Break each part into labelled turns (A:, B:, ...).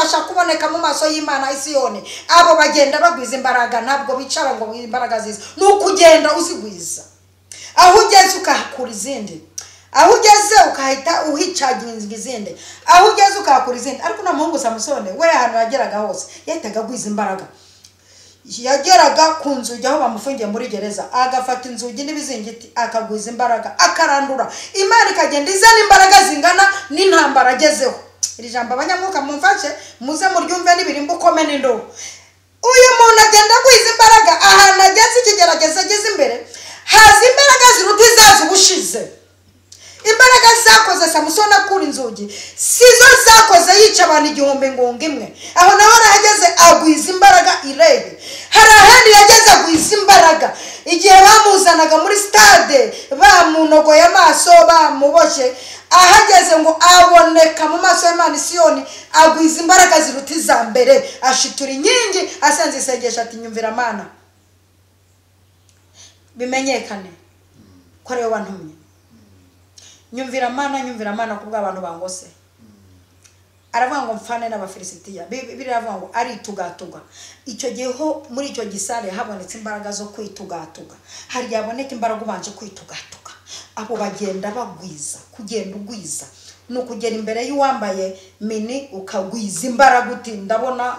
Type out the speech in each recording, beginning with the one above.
A: ukabasha kuboneka mu maso y'Imana Isiyoni. Abo bagenda bagwiza imbaraga, ntabwo bicara ngo imbaraga ziza, ni ukugenda uzigwiza. Aho ugeze ukahakura izindi, aho ugeze ukahita uhicaginga izindi, aho ugeze ukahakura izindi. Ariko na muhungu Samusoni we ahantu yageraga hose yahitaga agwiza imbaraga. Yageraga ku nzugi aho bamufungiye muri gereza, agafata inzugi n'ibizingiti akagwiza imbaraga, akarandura. Imana ikagenda izana imbaraga zingana n'intambara agezeho. Iri jambo abanyamwuka mumfashe muze muryumve n'ibirimbo ukome n'indobo. Uyu muntu agenda agwiza imbaraga, ahantu ageze ikigeragezo ageze imbere haza imbaraga ziruta izazo ubushize. Imbaraga zakoze Samusoni akura inzugi sizo zakoze yica abantu 1000 ngunga imwe. Aho naho arahageze agwiza imbaraga irebe. Hari ahandi yageze agwiza imbaraga igihe bamuzanaga muri stade bamunogoye amaso bamuboshye, ahageze ngo aboneka mu maso y'Imana Isiyoni agwiza imbaraga ziruta iza mbere, ashitura inkingi asenze isengesho ati nyumvira Mana bimenyekane ko ariwe wantumye. Nyumvira Mana, nyumvira Mana kubwa abantu bangose. Aravuga ngo mfane n'Abafilisitiya. Bibiliya iravuga ngo aritugatuga. Icyo gihe ho muri icyo gisare habonetse imbaraga zo kwitugatuga. Hari yaboneka imbaraga ubanje kwitugatuga. Abo bagenda bagwiza, kugenda ugwiza. Ni ukugera imbere y'uwambaye mini ukagwiza imbaraga uti ndabona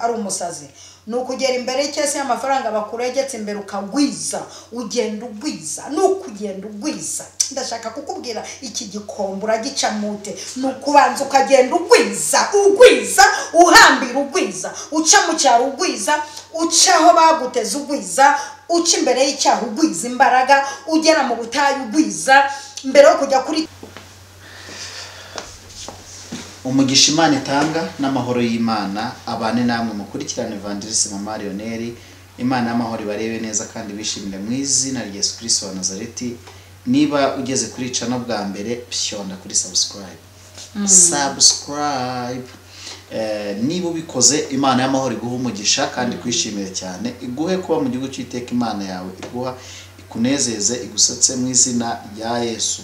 A: ari umusazi. Ni ukugera imbere y'ikese y'amafaranga bakuregetse imbere ukagwiza, ugenda ugwiza, ni ukugenda ugwiza. Ndashaka kukubwira iki gikombe uragica mute, ni ukubanza ukagenda ugwiza, ugwiza, uhambira ugwiza, uca mu cyaro ugwiza, uca aho baguteze ugwiza, uca imbere y'icyaha ugwiza imbaraga, ugera mu butayu ugwiza, mbere yo kujya kuri
B: umugisha Imana itanga n'amahoro y'Imana abane namwe mukurikirane Evangelist Mama Lionel. Imana y'amahoro ibarebe neza kandi bishimire mu izina rya Yesu Kristo wa Nazareti. Niba ugeze kuri channel bwa mbere pyonda kuri subscribe. Subscribe. Niba ubikoze Imana y'amahoro iguha umugisha kandi kwishimire cyane, iguhe kuba mu gihugu cy'iteka Imana yawe iguha, ikunezeze, igusetse mu izina rya Yesu.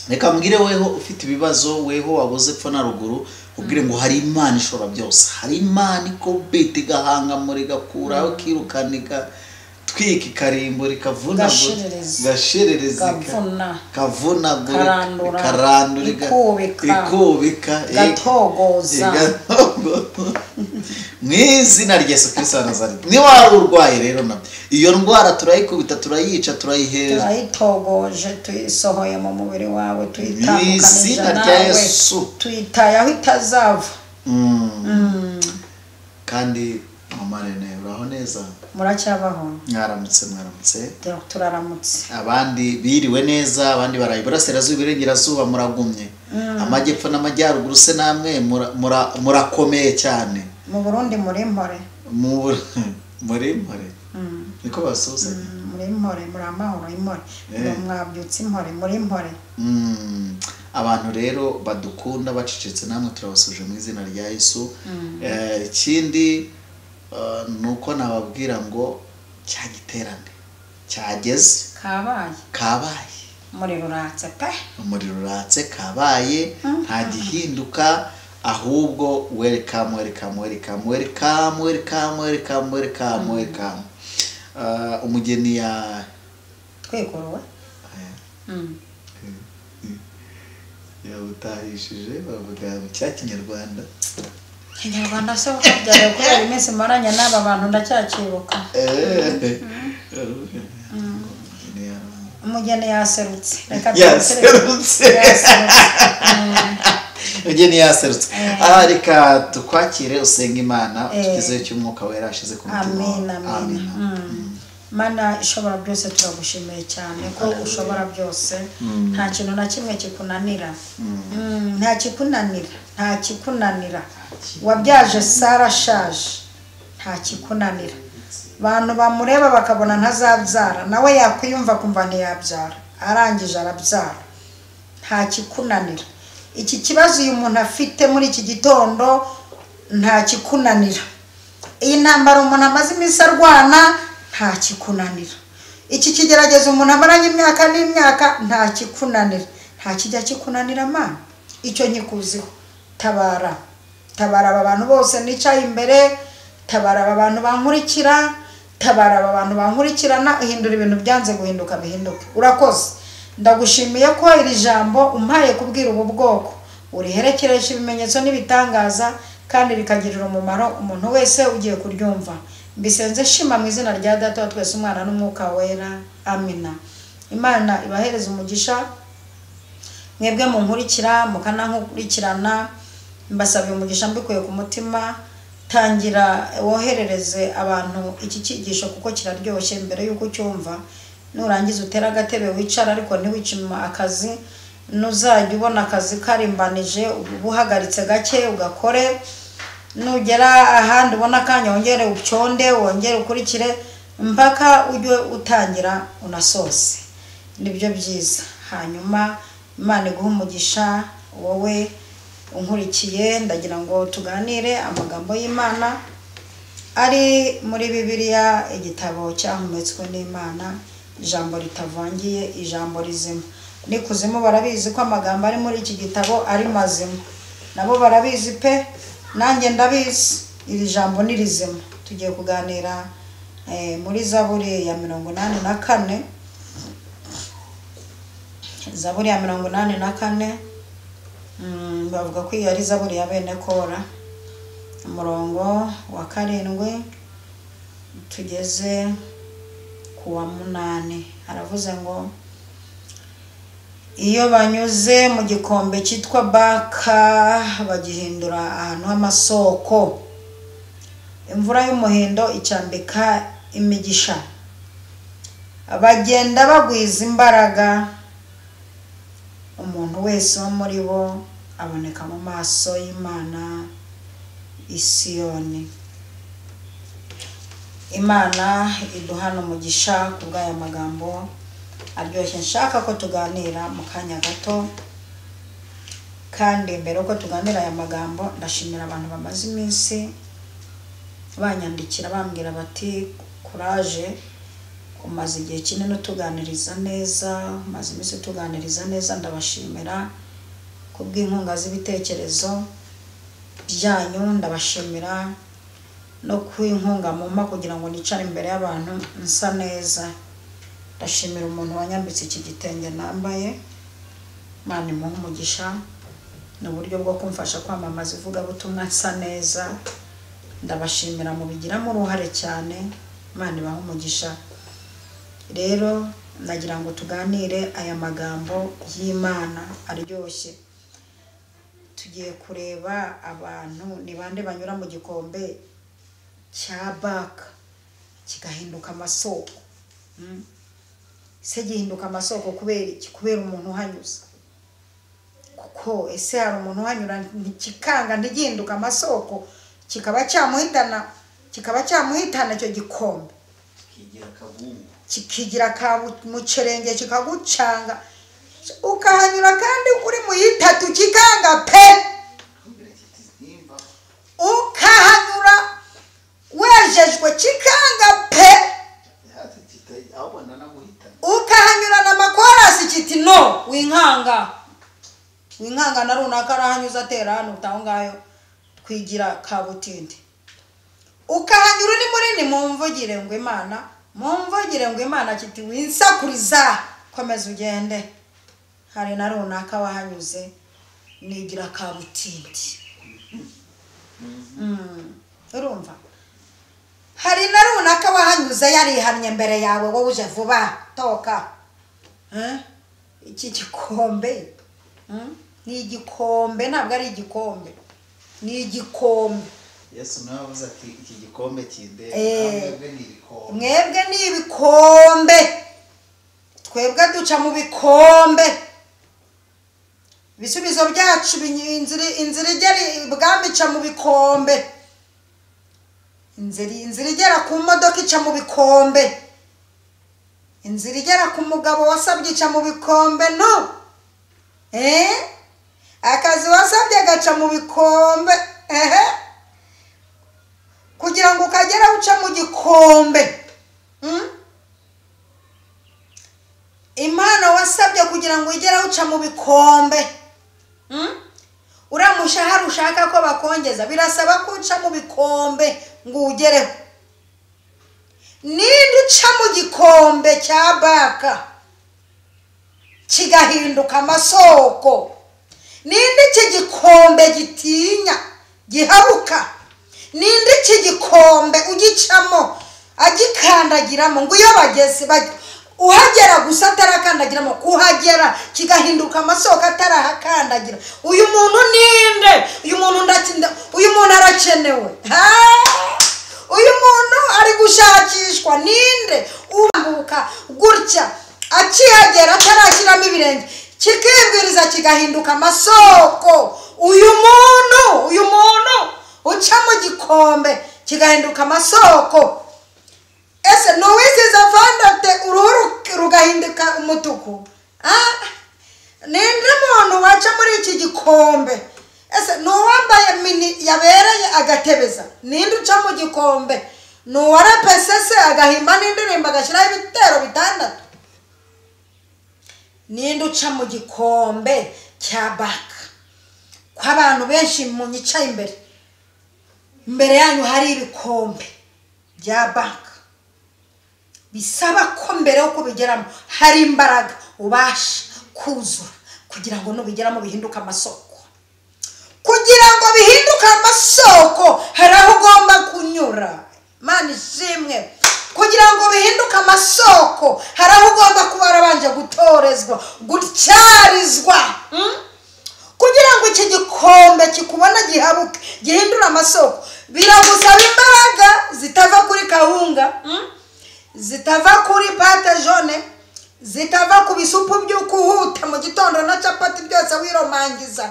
B: Reka mbwire weho ufite ibibazo, weho wabuze pfo na ruguru, ubwire ngo hari Imana ishobora byose. Hari Imana ikobita igahanga muri gakura ukirukaniga twika ikarimbo rikavuna gasherereza kavuna karandura ikubika
A: gatogoza
B: mu izina rya Yesu Kristo wa Nazareti. Niba wari urwaye rero na iyo ndwara turayikubita, turayica, turayiheza,
A: turayitogoje, tuyisohoye mu mubiri wawe, tuyitandukanije
B: nawe,
A: tuyitaye aho itazava.
B: Kandi Mama Rene uraho neza?
A: Muracyabaho?
B: Mwaramutse, mwaramutse.
A: Turaramutse.
B: Abandi biriwe neza, abandi baraye iburasirazuba iburengerazuba muragumye. Amajyepfo n'amajyaruguru se namwe murakomeye cyane.
A: Mu Burundi muri mpore.
B: Muri mpore. Niko basuhuza.
A: Muri mpore, muri amahoro impore. Mwabyutse impore, muri mpore.
B: Abantu rero badukunda bacecetse namwe turabasuje mu izina rya Yesu. Ikindi nuko nababwira ngo cya giterane cyageze,
A: kabaye,
B: kabaye,
A: umuriro uratse pe,
B: umuriro uratse, kabaye, nta gihinduka, ahubwo welcome, welcome, welcome, welcome, welcome, welcome, welcome, welcome. Umugeni ya
A: twikorowe
B: yawutahishije bavuga mu cya Kinyarwanda.
A: Kinyarwanda se ukabyara kubera iminsi maranye n'aba bantu ndacyakibuka. Umugeni yaserutse, reka
B: yaserutse. Umugeni yaserutse. Reka tukwakire usenga Imana tukizeyo cy'umwuka wera ashize ku mutima.
A: Amen, amen. Mana ishobora byose turagushimiye cyane ko ushobora byose, nta kintu na kimwe kikunanira. Nta kikunanira, nta kikunanira. Wabyaje Sara ashaje, nta kikunanira. Abantu bamureba bakabona ntazabyara, nawe yakwiyumva kumva ntiyabyara, arangije arabyara. Nta kikunanira. Iki kibazo uyu muntu afite muri iki gitondo nta kikunanira. Iyi ntambara umuntu amaze iminsi arwana nta kikunanira. Iki kigeragezo umuntu amaranye imyaka n'imyaka nta kikunanira. Nta kijya kikunanira Mana. Icyo nkikuziho, tabara. Tabara aba bantu bose nicaye imbere, tabara aba bantu bankurikira, tabara aba bantu bankurikirana, uhindura ibintu byanze guhinduka bihinduke. Urakoze, ndagushimiye ko iri jambo umpaye kubwira ubu bwoko uriherekeresha ibimenyetso n'ibitangaza, kandi rikagirira umumaro umuntu wese ugiye kuryumva. Mbisenze shima mu izina rya Data wa twese, Umwana n'Umwuka Wera, amina. Imana ibahereze umugisha mwebwe munkurikira mukanankurikirana. Mbasabiye umugisha mbikuye ku mutima. Tangira woherereze abantu iki cyigisho kuko kiraryoshye mbere y'uko ucyumva. Nurangiza utere agatebe wicara, ariko ntiwicime akazi. Nuzajya ubona akazi karimbanije ubuhagaritse gake ugakore, nugera ahandi ubona akanya wongere ucyonde, wongere ukurikire mpaka ujye utangira unasose, nibyo byiza. Hanyuma Imana iguhe umugisha wowe unkurikiye. Ndagira ngo tuganire amagambo y'Imana ari muri Bibiliya, igitabo cyahumetswe n'Imana, ijambo ritavangiye, ijambo rizima. N'ikuzimu barabizi ko amagambo ari muri iki gitabo ari mazima, nabo barabizi pe, nanjye ndabizi, iri jambo ni rizima. Tugiye kuganira muri Zaburi ya 84, Zaburi ya 84, bavuga ko iyi ari Zaburi ya bene Kora, umurongo wa 7 tugeze ku wa 8. Haravuze ngo iyo banyuze mu gikombe cyitwa Baka bagihindura ahantu h'amasoko, imvura y'umuhindo icyambika imigisha, bagenda bagwiza imbaraga, umuntu wese wo muri bo aboneka mu maso y'Imana Isiyoni. Imana iduhana umugisha kubw'aya magambo aryoshye. Nshaka ko tuganira mu kanya gato, kandi mbere uko tuganira aya magambo ndashimira abantu bamaze iminsi banyandikira bambwira bati kuraje, umaze igihe kinini utuganiriza neza, umaze iminsi utuganiriza neza. Ndabashimira kubw'inkunga z'ibitekerezo byanyu, ndabashimira no kwinkunga mumpa kugira ngo nicare imbere y'abantu nsa neza. Ndashimira umuntu wanyambitse iki gitenge nambaye, Imana imuhe umugisha, ni uburyo bwo kumfasha kwamamaza ivugabutumwa nsa neza. Ndabashimira mubigiramo uruhare cyane, Imana ibahe umugisha. Rero nagira ngo tuganire aya magambo y'Imana aryoshye. Tugiye kureba abantu ni bande banyura mu gikombe cya Baka kigahinduka amasoko. Se gihinduka amasoko kubera iki? Kubera umuntu uhanyuze. Kuko ese hari umuntu uhanyura ntikikanga ntigihinduka amasoko, kikaba cyamuhitana, kikaba cyamuhitana icyo gikombe kikigira mucerenge kikagucanga, ukahanyura kandi uri mu yitatu kikanga pe, ukahanyura wejejwe kikanga pe, ukahanyura na makorasi kiti no winkanga, winkanga na runaka arahanyuza atera hano utaho ngayo twigira kabutindi. Ukahanyura uri munini, mumvugire ngo Imana, mumvugire ngo Imana kiti winsakuriza, komeza ugende. Hari na runaka wahanyuze nigira kabutindi. Urumva hari na runaka wahanyuze yarihannye mbere yawe, wowe uje vuba toka. Iki gikombe ni igikombe, ntabwo ari igikombe, ni igikombe.
B: Yesu nawe avuze ati iki gikombe kindeba, mwebwe ni ibikombe,
A: mwebwe ni ibikombe, twebwe duca mu bikombe. Ibisubizo byacu inzira igera ibwami ica mu bikombe, inzira igera ku modoka ica mu bikombe, inzira igera ku mugabo wasabye ica mu bikombe. No akazi wasabye gaca mu bikombe, kugira ngo ukagera uca mu gikombe. Imana wasabye kugira ngo ugere uca mu bikombe. Uriya mushahara ushaka ko bakongeza, birasaba ko uca mu bikombe ngo ugereho. Ninde uca mu gikombe cya Baka kigahinduka amasoko? Ninde iki gikombe gitinya gihabuka? Ninde iki gikombe ugicamo agikandagiramo ngo iyo bageze uhagera gusa atarakandagiramo, kuhagera kigahinduka amasoko atarahakandagira? Uyu muntu ninde? Uyu muntu ndakinda, uyu muntu arakenewe. Uyu muntu ari gushakishwa. Ninde ubambuka gutya akihagera atarashyiramo ibirenge kikibwiriza kigahinduka amasoko? Uyu muntu uca mu gikombe kigahinduka amasoko. Ese nuwisize vandate uruhu rugahinduka umutuku? Ninde muntu waca muri iki gikombe? Ese nuwambaye mini yabereye agatebeza? Ninde uca mu gikombe? Nuwarapese se agahimba n'indirimbo agashyiraho ibitero 6? Ninde uca mu gikombe cya Baka? Ko abantu benshi munyicaye imbere yanyu hari ibikombe bya Baka, bisaba ko mbere yo kubigeramo hari imbaraga ubasha kuzura kugira ngo nubigeramo bihinduke amasoko. Kugira ngo bihinduke amasoko hari aho ugomba kunyura. Mana ishimwe. Kugira ngo bihinduke amasoko hari aho ugomba kuba warabanje gutorezwa, gutyarizwa. Kugira ngo iki gikombe kikubona gihabuke gihindura amasoko, biragusaba imbaraga zitava kuri kawunga, zitava kuri pate jaune, zitava ku bisupu by'ukuhuta mu gitondo na capati byose wiromangiza.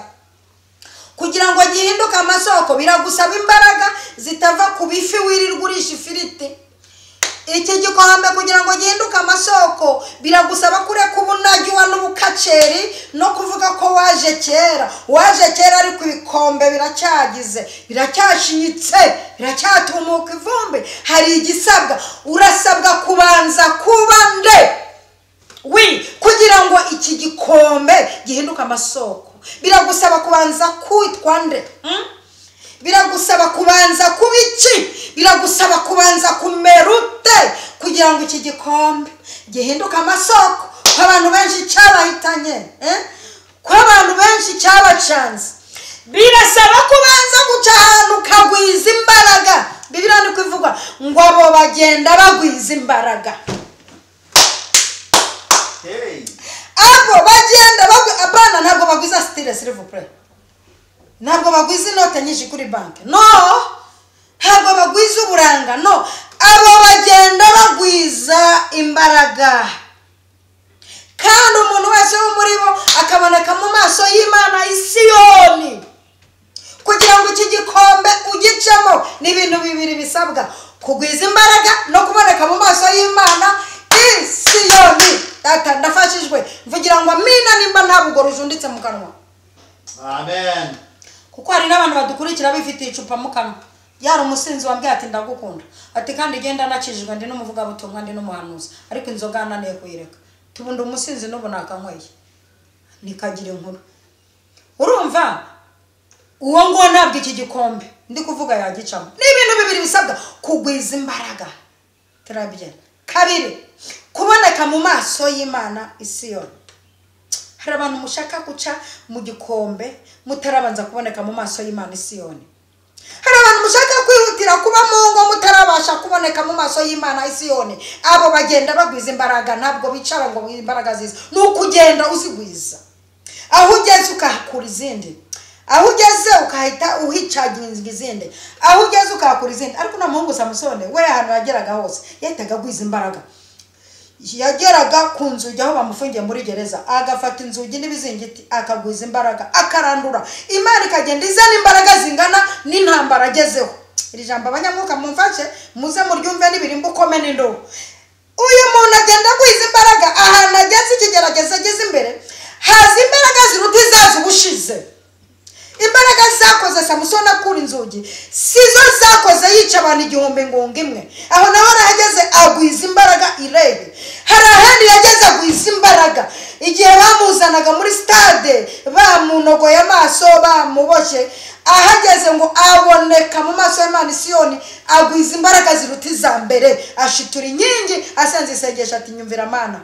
A: Kugira ngo gihinduke amasoko biragusaba imbaraga zitava ku bifi wirirwa urisha ifiriti. Iki gikombe kugira ngo gihinduke amasoko biragusaba kureka ubunajywa n'ubukaceri no kuvuga ko waje kera. Waje kera ariko ibikombe biracyagize, biracyashinyitse, biracyatumuka ivumbi. Hari igisabwa, urasabwa kubanza kuba nde wi kugira ngo iki gikombe gihinduke amasoko. Biragusaba kubanza kwitwa nde? Biragusaba kubanza kuba iki? Biragusaba kubanza kumerute kugira ngo iki gikombe gihinduke amasoko. Ko abantu benshi cyabahitanye, ko abantu benshi cyabacanze. Birasaba kubanza guca ahantu ukagwiza imbaraga. Bibiliya ni kuvuga ngo abo bagenda bagwiza imbaraga. Abo bagenda abana ntabwo bagwiza style, s'il vous plaît. Ntabwo bagwiza inote nyinshi kuri banki. No, ntabwo bagwiza uburanga. No, abo bagenda bagwiza imbaraga. Kandi umuntu wese wo muri bo akaboneka mu maso y'Imana Isiyoni. Kugira ngo iki gikombe ugicemo ni ibintu bibiri bisabwa: kugwiza imbaraga no kuboneka mu maso y'Imana Isiyoni. Data ndafashijwe mvugira ngo amina nimba nta bugoro ujunditse mu kanwa.
B: Amen.
A: Kuko hari n'abantu badukurikira bifitiye icupa mu kanwa. Yari umusinzi wambwiye ati ndagukunda, ati kandi genda nakijijwe ndi n'umuvuga butumwa ndi n'umuhanuzi, ariko inzoga nananiye kuyireka. Tubundi umusinzi n'ubu nakanyweye nikagira inkuru. Urumva uwo ngo ntabwo iki gikombe ndi kuvuga yagicamo. Ni ibintu bibiri bisabwa: kugwiza imbaraga, turabyera. Kabiri, kuboneka mu maso y'Imana Isiyoni. Hari abantu mushaka guca mu gikombe mutarabanza kuboneka mu maso y'Imana Isiyoni. Hari abantu mushaka kwihutira kuba mu ngo mutarabasha kuboneka mu maso y'Imana Isiyoni. Abo bagenda bagwiza imbaraga, ntabwo bicara ngo imbaraga ziza. Ni ukugenda uzigwiza. Aho ugeze ukahakura izindi, aho ugeze ukahita uhicaginga izindi, aho ugeze ukahakura izindi. Ariko na muhungu Samusoni we ahantu yageraga hose yahitaga agwiza imbaraga. Yageraga ku nzugi aho bamufungiye muri gereza, agafata inzugi n'ibizingiti akagwiza imbaraga, akarandura. Imana ikagenda izana imbaraga zingana n'intambara agezeho. Iri jambo abanyamwuka mumfashe muze muryumve n'ibirimbo ukome n'indobo. Uyu muntu agenda agwiza imbaraga, ahantu ageze ikigeragezo ageze imbere haza imbaraga ziruta izazo ubushize. Imbaraga zakoze Samusoni akura inzugi sizo zakoze yica abantu 1000 ngunga imwe. Aho naho arahageze agwiza imbaraga irebe. Hari ahandi yageze agwiza imbaraga. Igihe bamuzanaga muri stade bamunogoye amaso bamuboshye, ahageze ngo aboneka mu maso y'Imana Isiyoni, agwiza imbaraga ziruta iza mbere, ashitura inkingi, asenze isengesho ati nyumvira Mana,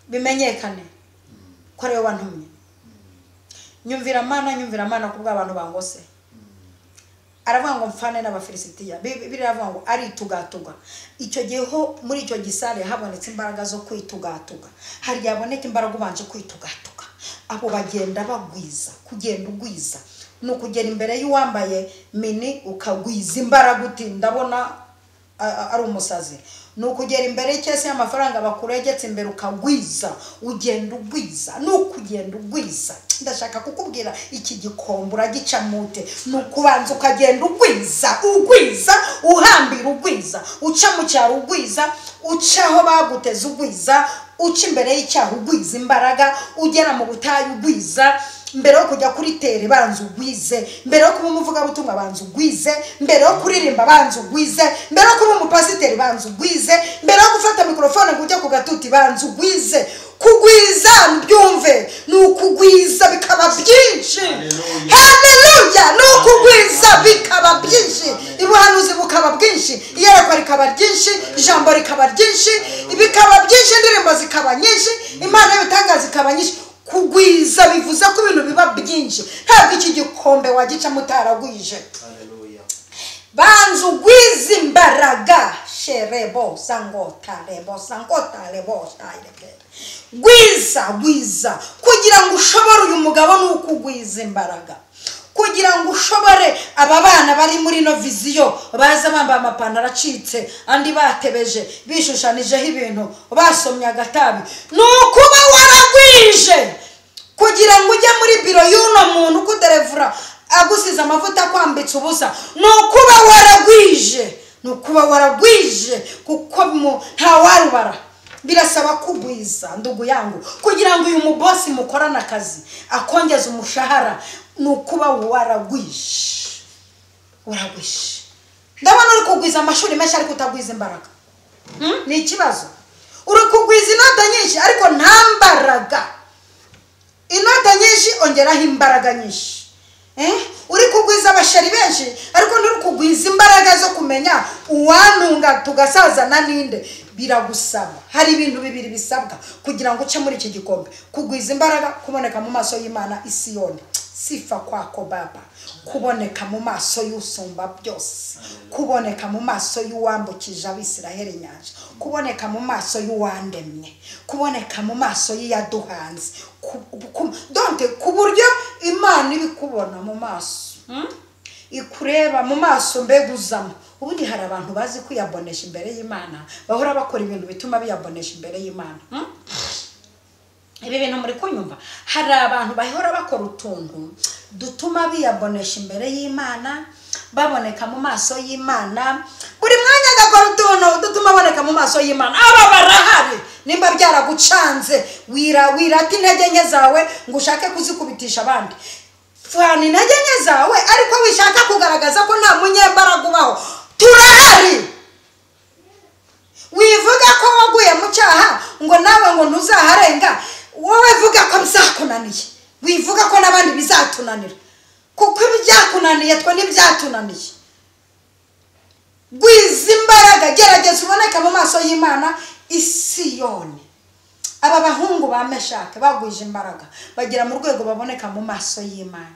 A: bimenyekane ko ariwe wantumye. Nyumvira Mana, nyumvira Mana kubwo abantu bangose. Aravuga ngo mfane n'Abafilisitiya. Bibiliya iravuga ngo aritugatuga. Icyo gihe ho muri icyo gisare habonetse imbaraga zo kwitugatuga. Hari yaboneka imbaraga ubanje kwitugatuga. Abo bagenda bagwiza, kugenda ugwiza ni ukugera imbere y'uwambaye mini ukagwiza imbaraga uti ndabona ari umusazi. Ni ukugera imbere y'ikesi y'amafaranga bakuregetse imbere ukagwiza, ugenda ugwiza, ni ukugenda ugwiza. Ndashaka kukubwira iki gikombe uragica mute, ni ukubanza ukagenda ugwiza, ugwiza, uhambira ugwiza, uca mu cyaro ugwiza, uca aho baguteze ugwiza, uca imbere y'icyaha ugwiza imbaraga, ugera mu butayu ugwiza, mbere yo kujya kuri tere banza ugwize, mbere yo kuba umuvugabutumwa banza ugwize, mbere yo kuririmba banza ugwize, mbere yo kuba umupasiteri banza ugwize, mbere yo gufata mikrofone ngo ujye ku gatuti banza ugwize. Kugwiza byumve ni ukugwiza bikaba byinshi. Haleluya! Ni ukugwiza bikaba byinshi, ubuhanuzi bukaba bwinshi, iyerekwa rikaba ryinshi, ijambo rikaba ryinshi, bikaba byinshi, indirimbo zikaba nyinshi, impano y'ibitangaza ikaba nyinshi. Kugwiza bivuze ko ibintu biba byinshi. Ntabwo iki gikombe wagicamo utaragwije. Banza ugwize imbaraga. Sherebo sangota rebo sangota rebo shayirekere. Gwiza, gwiza kugira ngo ushobore uyu mugabo ni ukugwiza imbaraga. Kugira ngo ushobore aba bana bari muri no viziyo baza bambaye amapantaro acitse, andi batebeje, bishushanijeho ibintu, basomye agatabi, ni ukuba waragwije kugira ngo ujye muri biro y'uno muntu ukuderevura agusize amavuta akwambitse ubusa. Ni ukuba waragwije, ni ukuba waragwije, kuko ntawarubara. Birasaba kugwiza ndugu yangu kugira ngo uyu mubosi mukorana akazi akongeza umushahara, ni ukuba waragwije, waragwije. Ndabona uri kugwiza amashuri menshi ariko utagwiza imbaraga. Ni ikibazo. Uri kugwiza inota nyinshi ariko nta mbaraga. Inota nyinshi ongeraho imbaraga nyinshi. Uri kugwiza abashari benshi ariko nturi kugwiza imbaraga zo kumenya uwantunga tugasazana ninde. Biragusaba. Hari ibintu bibiri bisabwa kugira ngo uce muri iki gikombe: kugwiza imbaraga, kuboneka mu maso y'Imana Isiyoni. Sifa kwako Baba. Kuboneka mu maso y'usumba byose, kuboneka mu maso y'uwambukije Abisiraheli inyanja, kuboneka mu maso y'uwandemye, kuboneka mu maso y'iyaduhanze. Donc ku buryo Imana ibikubona mu maso, ikureba mu maso mbeguzamo. Ubundi hari abantu bazi kwiyabonesha imbere y'Imana, bahora bakora ibintu bituma biyabonesha imbere y'Imana. Ibi bintu muri kunyumva, hari abantu bahora bakora utuntu dutuma biyabonesha imbere y'Imana, baboneka mu maso y'Imana. Buri mwanya agakora utuntu dutuma aboneka mu maso y'Imana. Aba barahari. Nimba byaragucanze, wirata intege nke zawe ngo ushake kuzikubitisha abandi. Fana intege nke zawe ariko wishaka kugaragaza ko nta munyembaraga ubaho. Turahari. Wivuga ko waguye mu cyaha ngo nawe ngo ntuzaharenga, wowe vuga ko bizakunaniye. Wivuga ko n'abandi bizatunanira, kuko ibyakunaniye twe n'ibyatunaniye. Gwiza imbaraga, gerageza uboneke mu maso y'Imana Isiyoni. Aba bahungu ba Meshake bagwije imbaraga bagera mu rwego baboneka mu maso y'Imana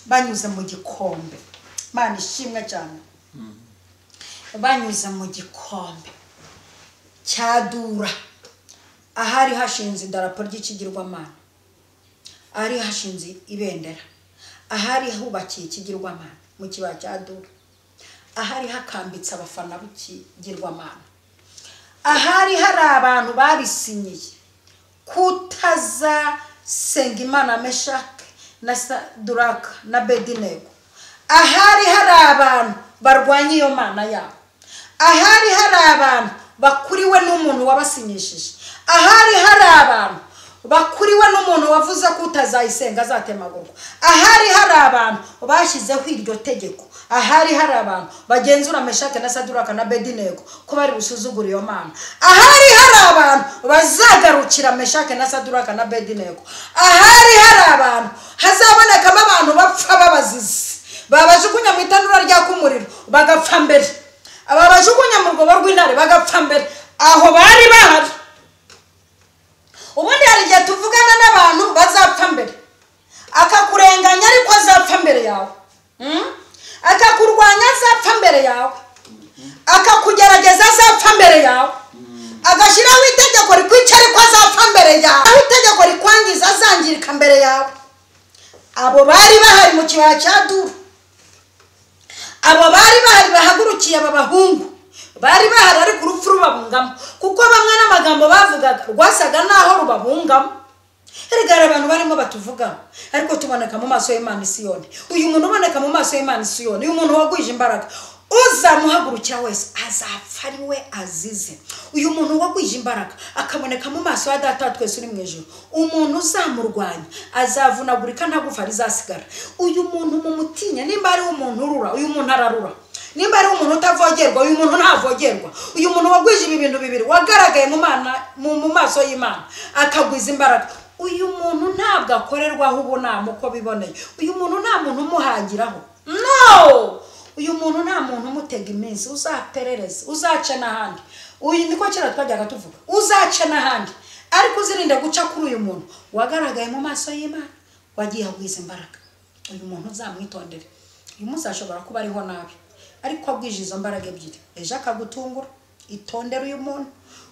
A: banyuze mu gikombe. Imana ishimwe cyane. Banyuze mu gikombe cyadura, ahari hashinze idarapo ry'ikigirwamana, ahari hashinze ibendera, ahari hubakiye ikigirwamana mu kibaya cya Dura, ahari hakambitse abafana b'ikigirwamana, ahari hari abantu babisinyiye kutazasenga Imana Meshake na Saduraka na Abedinego, ahari hari abantu barwanya iyo mana yabo, ahari hari abantu bakuriwe n'umuntu wabasinyishije, ahari hari abantu bakuriwe n'umuntu wavuze ko utazayisenga azatemagurwa, ahari hari abantu bashyizeho iryo tegeko, ahari hari abantu bagenzura Meshake na Saduraka na Abedinego ko bari busuzugura iyo mana, ahari hari abantu bazagarukira Meshake na Saduraka na Abedinego, ahari hari abantu hazabonekamo abantu bapfa babazize, babajugunya mu itanura ryaka umuriro bagapfa mbere, ababajugunya mu rwobo rw'intare bagapfa mbere, aho bari bahari. Ubundi hari igihe tuvugana n'abantu bazapfa mbere, akakurenganya ariko azapfa mbere yawe, akakurwanya azapfa mbere yawe, akakugerageza azapfa mbere yawe, agashyiraho itegeko rikwica ariko azapfa mbere yawe, aho itegeko rikwangiza azangirika mbere yawe. Abo bari bahari mu kibaya cya Dura, abo bari bahari bahagurukiye aba bahungu bari bahari, ariko urupfu rubabungamo, kuko bamwe n'amagambo bavugaga rwasaga naho rubabungamo. Erega hari abantu barimo batuvuga ariko tuboneka mu maso y'Imana Isiyoni. Uyu muntu uboneka mu maso y'Imana Isiyoni, uyu muntu wagwije imbaraga, uzamuhagurukira wese azapfa ari we azize. Uyu muntu wagwije imbaraga akaboneka mu maso ya Data twese uri mu ijuru, umuntu uzamurwanya azavunagurika nta gufa rizasigara. Uyu muntu mumutinya, nimba ari umuntu urura, uyu muntu ararura. Nimba ari umuntu utavogerwa, uyu muntu ntavogerwa. Uyu muntu wagwije ibi bintu bibiri, wagaragaye mu maso y'Imana akagwiza imbaraga, uyu muntu ntabwo akorerwaho ubunama uko biboneye. Uyu muntu nta muntu umuhagiraho, no, uyu muntu nta muntu umutega iminsi, uzaperereza, uzaca n'ahandi. Uyu niko kera twajyaga tuvuga, uzaca n'ahandi, ariko uzirinde guca kuri uyu muntu wagaragaye mu maso y'Imana, wagiye agwiza imbaraga. Uyu muntu uzamwitondere. Uyu munsi ashobora kuba ariho nabi, ariko agwije izo mbaraga ebyiri, ejo akagutungura. Itondere uyu muntu.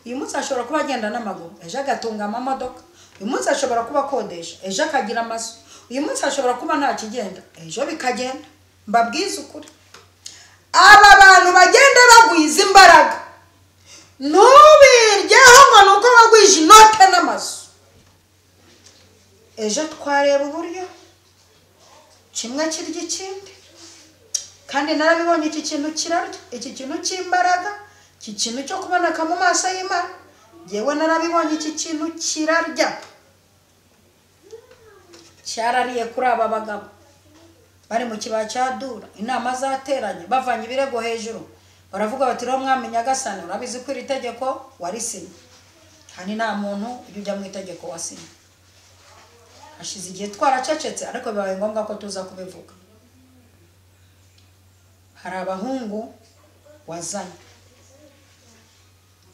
A: Uyu munsi ashobora kuba agenda n'amaguru, ejo agatunga amamodoka. Uyu munsi ashobora kuba akodesha, ejo akagira amazu. Uyu munsi ashobora kuba nta kigenda, ejo bikagenda. Mbabwize ukuri, aba bantu bagenda bagwiza imbaraga, ntubiryeho ngo ni uko bagwije inote n'amazu. Ejo twareba uburyo kimwe kirya ikindi, kandi narabibonye iki kintu kirarya, iki kintu cy'imbaraga, iki kintu cyo kuboneka mu maso y'Imana. Yewe narabibonye iki kintu kirarya, cyarariye kuri aba bagabo bari mu kibaya cya Dura. Inama zateranye, bavanye ibirego hejuru, baravuga bati rero mwami Nyagasani, urabizi ko iri tegeko warisinye, kandi nta muntu ujya mu itegeko wasinye. Hashize igihe twaracecetse, ariko bibaye ngombwa ko tuza kubivuga. Hari abahungu wazanye,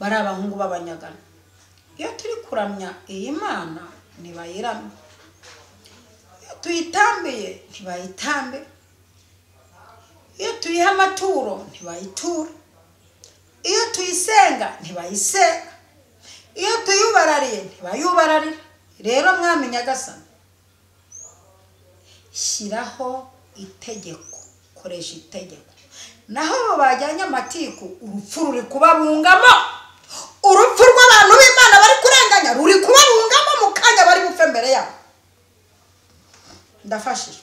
A: bari abahungu b'abanyagana. Iyo turi kuramya iyi Mana ntibayiramye, iyo tuyitambiye ntibayitambe, iyo tuyiha amaturo ntibayitura, iyo tuyisenga ntibayisenga, iyo tuyubarariye ntibayubararira. Rero mwami Nyagasani, shyiraho itegeko, koresha itegeko. Naho bajyanye amatiku, urupfu ruri kubabungamo. Urupfu rw'abantu b'Imana bari kurenganya ruri kubabungamo, mu kanya bari bupfe mbere yabo. Ndafashije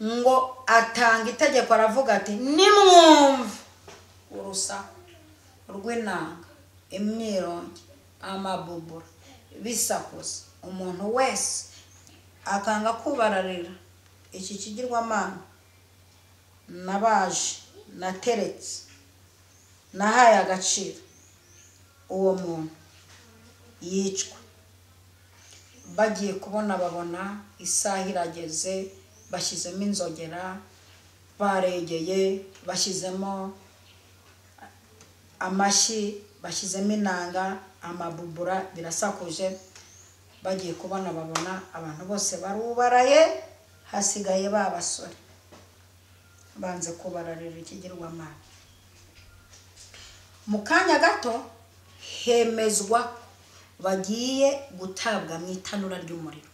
A: ngo atanga itegeko, aravuga ati nimwumve urusaku rw'inanga, imyirongi, amabubura bisakuza, umuntu wese akanga kubararira iki kigirwamana nabaje, nateretse, nahaye agaciro, uwo muntu yicwa. Bagiye kubona babona isaha irageze, bashyizemo inzogera, baregeye, bashyizemo amashyi, bashyizemo inanga, amabubura, birasakuje. Bagiye kubona babona abantu bose barubaraye, hasigaye ba basore banze kubararira ikigirwamana. Mu kanya gato hemezwa bagiye gutabwa mu itanura ry'umuriro.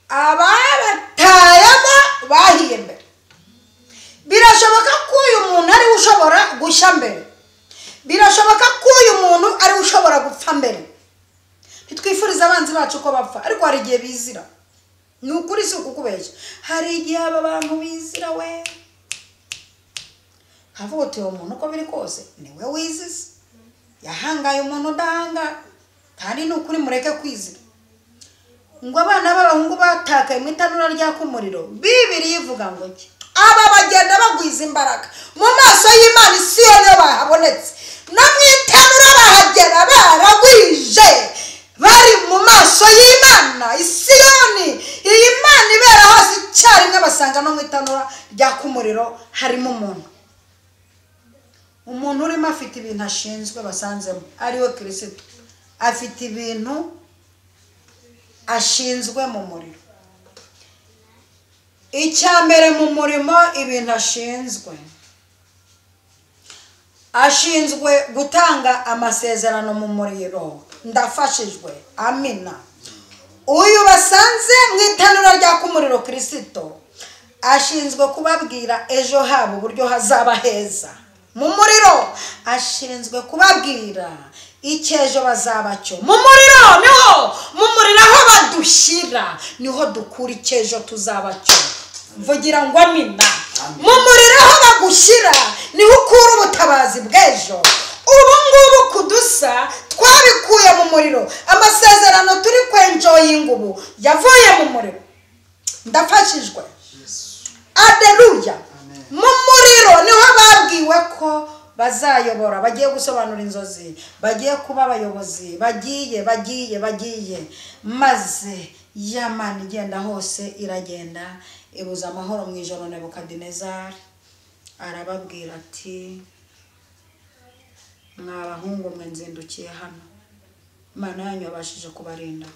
A: Ababatayemo bahiye mbere. Birashoboka ko uyu muntu ari ushobora gushya mbere, birashoboka ko uyu muntu ari ushobora gupfa mbere. Ntitwifuriza abanzi bacu ko bapfa, ariko hari igihe bizira. Ni ukuri, si ukukubeshya, hari igihe aba bantu bizira. We havuga uti uwo muntu uko biri kose niwe wizize, yahangaye umuntu udahanga, kandi ni ukuri mureke kwizira. Ngo abana b'abahungu batakaye mu itanura ryaka umuriro. Bibiliya ivuga ngo iki? Aba bagenda bagwiza imbaraga mu maso y'Imana Isiyoni iyo bahabonetse, no mu itanura bahagera baragwije, bari mu maso y'Imana Isiyoni. Iyi Mana ibera hose icyarimwe, basanga no mu itanura ryaka umuriro harimo umuntu. Umuntu urimo afite ibintu ashinzwe basanzemo, ariwe Kristo. Afite ibintu ashinzwe mu muriro. Icya mbere mu murimo, ibintu ashinzwe, ashinzwe gutanga amasezerano mu muriro. Ndafashijwe, amina. Uyu basanze mu itanura ryaka umuriro Kristo ashinzwe kubabwira ejo habo uburyo hazaba heza mu muriro. Ashinzwe kubabwira icyo ejo bazaba cyo mu muriro. Niho mu muriro aho badushyira niho dukura icyo ejo tuzaba cyo. Mvugira ngo amina. Mu muriro aho bagushyira niho ukura ubutabazi bw'ejo. Ubu ngubu kudusa twabikuye mu muriro. Amasezerano turi kwenjoyinga ubu yavuye mu muriro. Ndafashijwe, aleluya. Mu muriro niho babwiwe ko bazayobora, bagiye gusobanura inzozi, bagiye kuba abayobozi, bagiye bagiye bagiye. Maze ya Mana igenda hose iragenda ibuza amahoro mu ijoro. Nebukadinezari arababwira ati mwa bahungu mwe, nzindukiye hano, Imana yanyu yabashije kubarinda.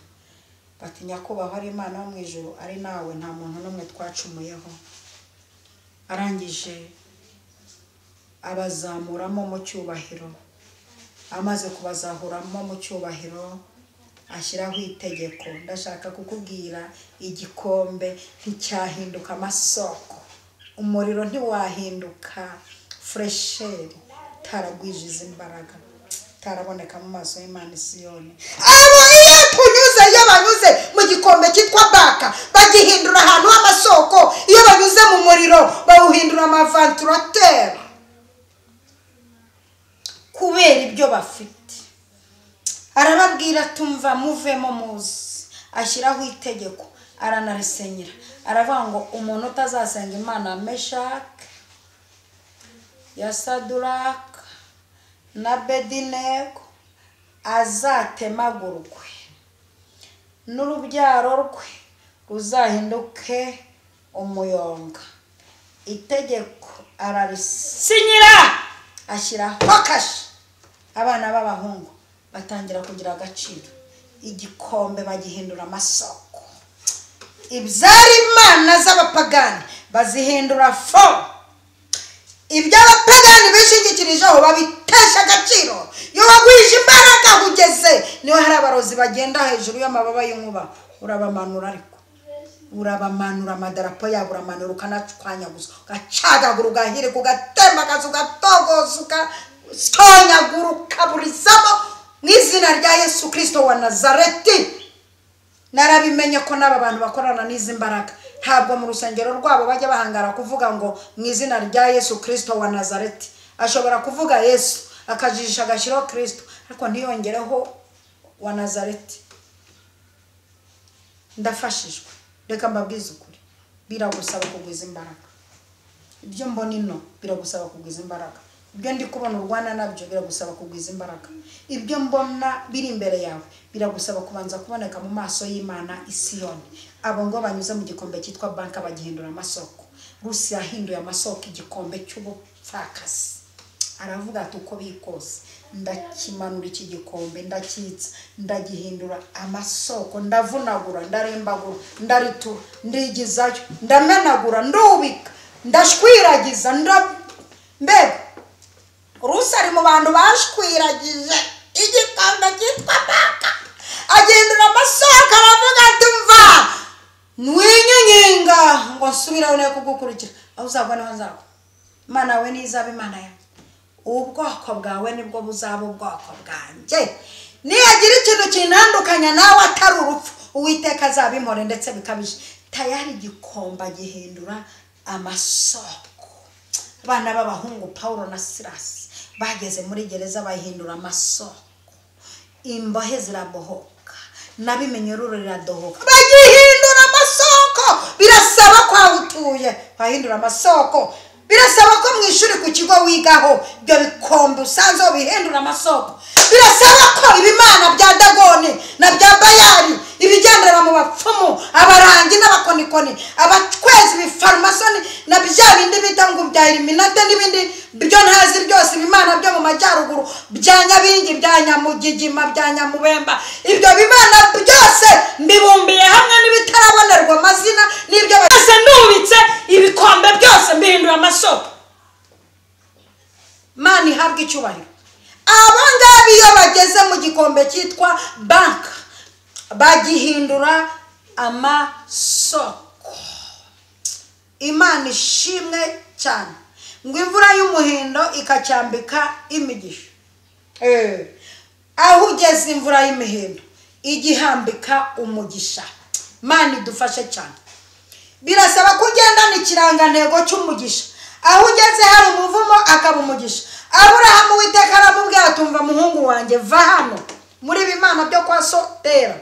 A: Bati nyakubahwa, ari Imana yo mu ijuru ari nawe, nta muntu n'umwe twacumuyeho. Arangije abazamuramo mu cyubahiro. Amaze kubazahuramo mu cyubahiro, ashyiraho itegeko. Ndashaka kukubwira, igikombe nticyahinduka amasoko, umuriro ntiwahinduka fraîcheur utaragwije izi imbaraga, utaraboneka mu maso y'Imana Isiyoni. Abo iyo tunyuze, iyo banyuze mu gikombe cyitwa baka, bagihindura ahantu h'amasoko. Iyo banyuze mu muriro, bawuhindura amaventilateur kubera ibyo bafite. Arababwira, tumva muvemo muzi. Ashyiraho itegeko, aranarisenyera, aravuga ngo umuntu utazasenga Imana Meshaki ya Saduraka na Bedinego azatemagurwe, n'urubyaro rwe ruzahinduke umuyonga. Itegeko ararisinyira, ashyiraho kashe. Abana b'abahungu batangira kugira agaciro, igikombe bagihindura amasoko. Ibyari imana z'abapagani bazihindura fo, iby'abapagani bishingikirijeho babitesha agaciro. Iyo bagwije imbaraga ugeze niho hari abarozi bagenda hejuru y'amababa y'inkuba, urabamanura, ariko urabamanura amadarapo yabo, uramanura ukanacwanyaguza, ugacagagura, ugahirika, ugatembagaza, ugatogoza, ugasonyagura, ukaburizamo mu izina rya Yesu Kirisito wa Nazareti. Narabimenye ko n'aba bantu bakorana n'izi mbaraga ntabwo mu rusengero rwabo bajya bahangara kuvuga ngo mu izina rya Yesu Kirisito wa Nazareti. Ashobora kuvuga Yesu, akajijisha, agashyiraho Kirisito, ariko ntiyongereho wa Nazareti. Ndafashijwe. Reka mbabwize ukuri, biragusaba kugwiza imbaraga. Ibyo mbona ino biragusaba kugwiza imbaraga. Ibyo ndi kubona urwana nabyo biragusaba kugwiza imbaraga. Ibyo mbona biri imbere yawe biragusaba kubanza kuboneka mu maso y'Imana Isiyoni. Abo ngo banyuze mu gikombe cyitwa banka bagihindura amasoko. Rusi yahinduye amasoko igikombe cy'ubupfakazi. Aravuga ati uko bikose ndakimanura iki gikombe, ndakitsa, ndagihindura amasoko, ndavunagura, ndarembagura, ndaritura, ndigizayo, ndamenagura, ndubika, ndashwiragiza, mbega Rusi ari mu bantu bashwiragije igikombe cyitwa baka, agihindura amasoko. Aravuga ati mva nwinyinginga ngo nsubiraho nawe kugukurikira, aho uzagwa niho nzagwa, Imana yawe nizaba Imana yawe, ubwoko bwawe nibwo buzaba ubwoko bwanjye, niyagira ikintu kintandukanya nawe atari urupfu, Uwiteka azabimpore ndetse bikabije. Tayari igikombe agihindura amasoko. Abana b'abahungu Paulo na Silasi bageze muri gereza bayihindura amasoko, imbohe zirabohoka. Nabimenyeruro riradohoka, bagihindura amasoko. Birasaba ko aho utuye wahindura amasoko, birasaba ko mu ishuri ku kigo wigaho ibyo bikombe usanze bihindura amasoko, birasaba ko ibimana bya Dagoni na bya Bayali, ibigendera mu bapfumu, abarangi n'abakonikoni, abatwezi, ibifarmasoni na bya bindi bita ngo bya Illuminati n'ibindi byo ntazi byose, ibimana byo mu majyaruguru bya Nyabingi, bya Nyamugigima, bya Nyamubemba, ibyo bimana byose mbibumbiye hamwe n'ibitarabonerwa amazina n'ibyo byose nubitse ibikombe byose mbihindura amasoko. Mana ihabwe icyubahiro. Aba ngaba iyo bageze mu gikombe cyitwa banka bagihindura amasoko. Imana ishimwe cyane. Ngo imvura y'umuhindo ikacyambika imigisha. Aho ugeze imvura y'imihindo igihambika umugisha. Mana idufashe cyane. Birasaba ko ugendana ikirangantego cy'umugisha. Aho ugeze hari umuvumo akaba umugisha. Aburahamu Uwiteka aramubwira atumva muhungu wanjye va hano muri bimana byo kwa Sotera,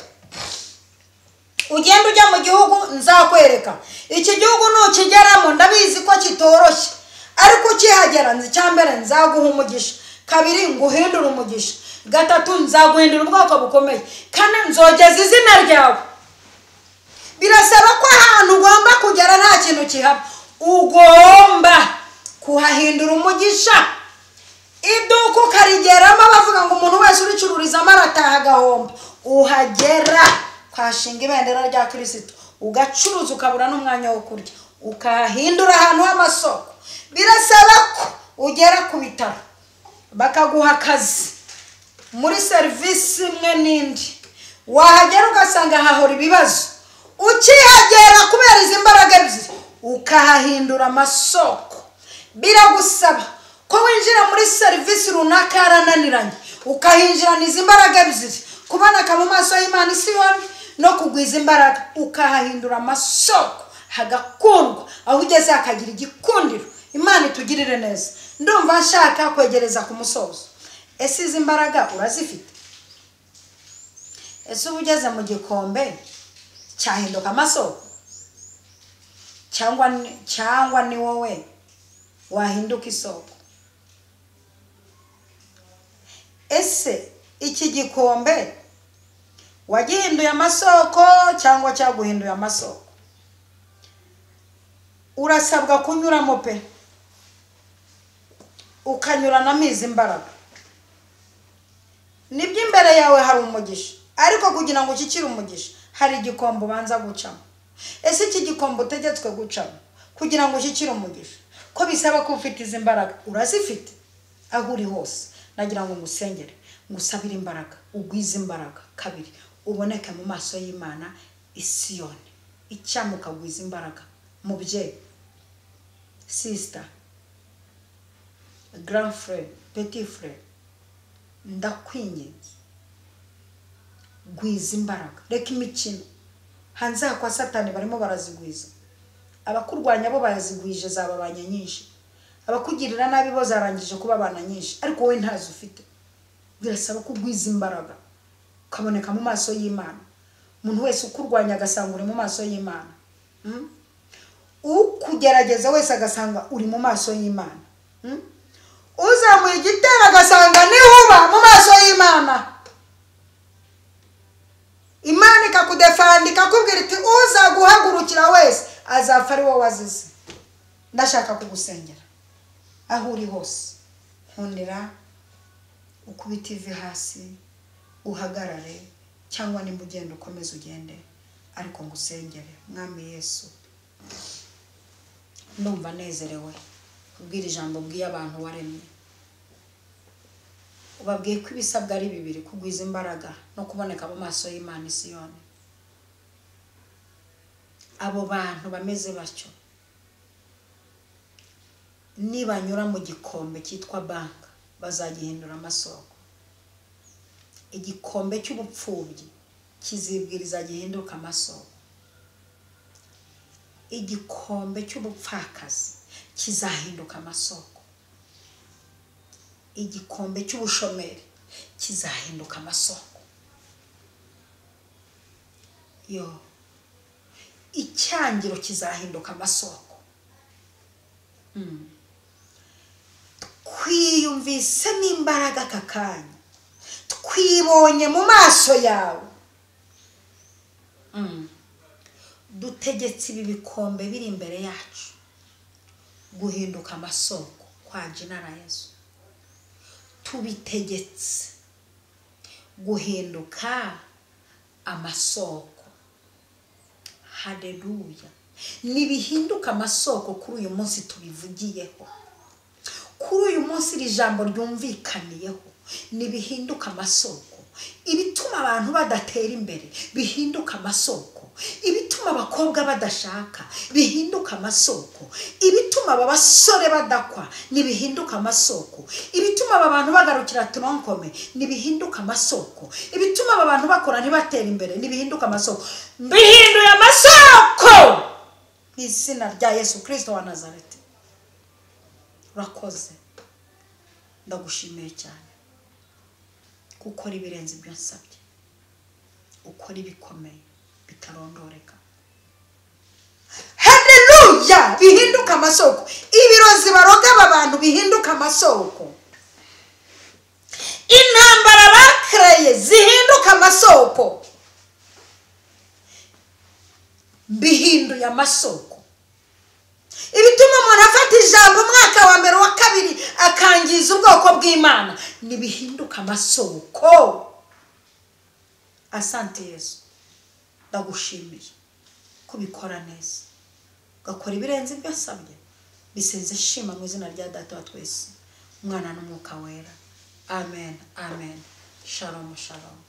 A: ugenda ujya mu gihugu nzakwereka. Iki gihugu nukigeramo ndabizi ko kitoroshye, ariko ukihagera nzi cyambere nzaguha umugisha, kabiri nguhindura umugisha, gatatu nzaguhindura ubwoko bukomeye, kane nzogeza izina ryawe. Birasaba ko ahantu ugomba kugera nta kintu kihaba, ugomba kuhahindura umugisha. Iduka ukarigeramo bavuga ngo umuntu wese uricururizamo arataha agahomba, uhagera ukahashinga ibendera rya Kristo, ugacuruza ukabura n'umwanya wo kurya, ukahindura ahantu h'amasoko. Birasaba ko ugera ku bitaro bakaguha akazi muri serivisi imwe n'indi, wahagera ugasanga hahora ibibazo, ukihagera kubera izi mbaraga ebyiri ukahahindura amasoko. Biragusaba ko winjira muri serivisi runaka yarananiranye, ukahinjirana izi mbaraga ebyiri, kuboneka mu maso y'Imana Isiyoni no kugwiza imbaraga, ukahahindura amasoko hagakundwa, aho ugeze hakagira igikundiro. Imana itugirire neza. Ndumva nshaka kwegereza ku musozo. Ese izi mbaraga urazifite? Ese uba ugeze mu gikombe cyahinduka amasoko, cyangwa ni wowe wahinduka isoko? Ese iki gikombe wagihinduye amasoko cyangwa cyaguhinduye amasoko? Urasabwa kunyuramo pe, ukanyuranamo izi mbaraga. Nibyo imbere yawe hari umugisha, ariko kugira ngo ushyikire umugisha hari igikombe ubanza gucamo. Ese iki gikombe utegetswe gucamo kugira ngo ushyikire umugisha, ko bisaba ko ufite izi mbaraga, urazifite? Aho uri hose nagira ngo ngusengere, ngusabire imbaraga, ugwize imbaraga, kabiri uboneke mu maso y'Imana Isiyoni. Icyamuka gwiza imbaraga, mubyeyi, sister, grand frère, petit frère, ndakwinginze gwiza imbaraga. Reka imikino hanze aha kwa Satani barimo barazigwiza, abakurwanya bo barazigwije zababanye nyinshi, abakugirira nabi bo zarangije kubabana nyinshi, ariko wowe ntazo ufite. Birasaba ko ugwiza imbaraga ukaboneka mu maso y'Imana. Umuntu wese ukurwanya agasanga uri mu maso y'Imana, ukugerageza wese agasanga uri mu maso y'Imana, uzamuye igitero agasanga nihuba mu maso y'Imana. Imana ikakudefanda ikakubwira iti uzaguhagurukira wese azapfa ari wowe wazize. Ndashaka kugusengera aho uri hose, nkundira ukubite ivi hasi uhagarare, cyangwa nimba ugenda ukomeze ugende, ariko ngusengere. Mwami Yesu, ndumva nezerewe kubwira ijambo bwiye abantu waremye. Ubabwiye ko ibisabwa ari bibiri, kugwiza imbaraga no kuboneka mu maso y'Imana Isiyoni. Abo bantu bameze batyo nibanyura mu gikombe cyitwa banka bazagihindura amasoko. Igikombe cy'ubupfubyi kizibwiriza gihinduka amasoko. Igikombe cy'ubupfakazi kizahinduka amasoko. Igikombe cy'ubushomeri kizahinduka amasoko. Yo, icyangiro kizahinduka amasoko. Twiyumvisemo imbaraga aka kanya, twibonye mu maso yawe. Dutegetse ibi bikombe biri imbere yacu guhinduka amasoko kwa jina la Yesu. Tubitegetse guhinduka amasoko. Haleluya. Nibihinduka amasoko kuri uyu munsi tubivugiyeho, kuri uyu munsi iri jambo ryumvikaniyeho, nibihinduka amasoko. Ibituma abantu badatera imbere bihinduka amasoko. Ibituma abakobwa badashaka bihinduka amasoko. Ibituma aba basore badakwa nibihinduka amasoko. Ibituma aba bantu bagarukira turonkome nibihinduka amasoko. Ibituma aba bantu bakora ntibatera imbere nibihinduka amasoko. Bihinduye amasoko mu izina rya Yesu Kristo wa Nazareti. Urakoze, ndagushimiye cyane gukora ibirenze ibyo nsabye, ukora ibikomeye bitarondoreka. Haleluya! Bihinduka amasoko. Ibirozi baroga aba bantu bihinduka amasoko. Intambara bakreye zihinduka amasoko. Bihinduye amasoko. Ibituma umuntu afata ijambo umwaka wa mbere wa kabiri akangiza ubwoko bw'Imana nibihinduka amasoko. Asante Yesu, ndagushimiye kubikora neza, ugakora ibirenze ibyo nsabye. Bisenze shima mu izina rya Data wa twese, Umwana n'Umwuka Wera. Amen, amen. Shalom, shalom.